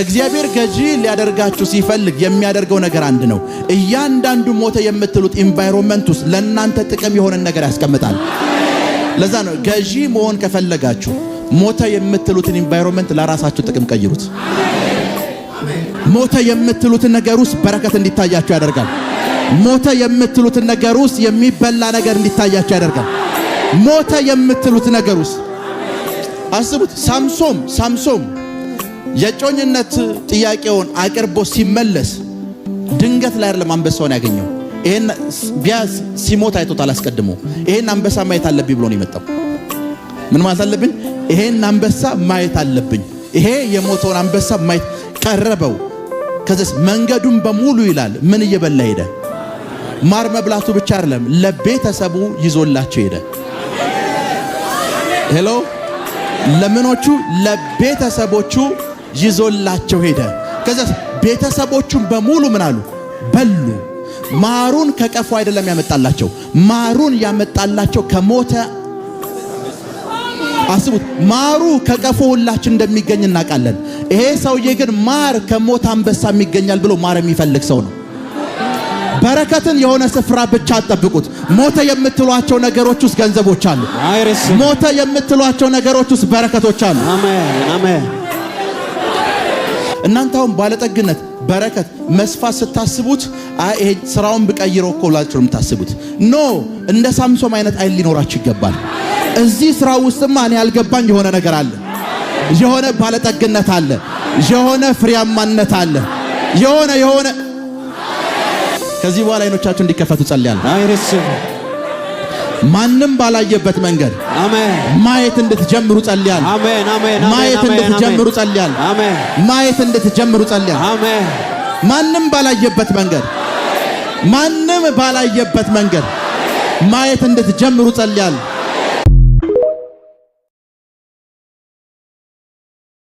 እግዚአብሔር ገዢ ሊያደርጋችሁ ሲፈልግ የሚያደርገው ነገር አንድ ነው። እያንዳንዱ ሞተ የምትሉት environment ውስጥ ለእናንተ ጥቅም የሆነን ነገር ያስቀምጣል። ለዛ ነው ገዢ መሆን ከፈለጋችሁ ሞተ የምትሉትን environment ለራሳችሁ ጥቅም ቀይሩት። ሞተ የምትሉትን ነገር ውስጥ በረከት እንዲታያችሁ ያደርጋል። ሞተ የምትሉትን ነገር ውስጥ የሚበላ ነገር እንዲታያችሁ ያደርጋል። ሞተ የምትሉት ነገር ውስጥ አስቡት። ሳምሶም የእጮኝነት ጥያቄውን አቅርቦ ሲመለስ ድንገት ላይ አይደለም አንበሳውን ያገኘው። ይሄን ቢያንስ ሲሞት አይቶታል አስቀድሞ። ይሄን አንበሳ ማየት አለብኝ ብሎ ነው የመጣው። ምን ማለት አለብኝ? ይሄን አንበሳ ማየት አለብኝ። ይሄ የሞተውን አንበሳ ማየት ቀረበው። ከዚስ መንገዱን በሙሉ ይላል ምን እየበላ ሄደ? ማር መብላቱ ብቻ አይደለም፣ ለቤተሰቡ ይዞላቸው ሄደ። Hello፣ ለምኖቹ ለቤተሰቦቹ ይዞላቸው ሄደ። ከዚያስ ቤተሰቦቹን በሙሉ ምን አሉ? በሉ። ማሩን ከቀፎ አይደለም ያመጣላቸው፣ ማሩን ያመጣላቸው ከሞተ። አስቡት፣ ማሩ ከቀፎ ሁላችን እንደሚገኝ እናውቃለን። ይሄ ሰውዬ ግን ማር ከሞተ አንበሳ ይገኛል ብሎ ማር የሚፈልግ ሰው ነው። በረከትን የሆነ ስፍራ ብቻ አትጠብቁት። ሞተ የምትሏቸው ነገሮች ውስጥ ገንዘቦች አሉ። I receive. ሞተ የምትሏቸው ነገሮች ውስጥ በረከቶች አሉ። አሜን አሜን። እናንተ አሁን ባለጠግነት፣ በረከት፣ መስፋት ስታስቡት አይ ይሄ ስራውን ብቀይረው እኮ ብላችሁ ነው የምታስቡት። No፣ እንደ ሳምሶም አይነት አይን ሊኖራችሁ ይገባል። እዚህ ስራ ውስጥማ እኔ ያልገባኝ የሆነ ነገር አለ፣ የሆነ ባለጠግነት አለ፣ የሆነ ፍሬያማነት አለ፣ የሆነ ከዚህ በኋላ አይኖቻችሁ እንዲከፈቱ ጸልያለሁ። I receive. ማንም ባላየበት መንገድ አሜን ማየት እንድትጀምሩ ጸልያለሁ። አሜን አሜን። ማየት እንድትጀምሩ ጸልያለሁ። አሜን። ማየት እንድትጀምሩ ጸልያለሁ። አሜን። ማንም ባላየበት መንገድ፣ ማንም ባላየበት መንገድ ማየት እንድትጀምሩ ጸልያለሁ።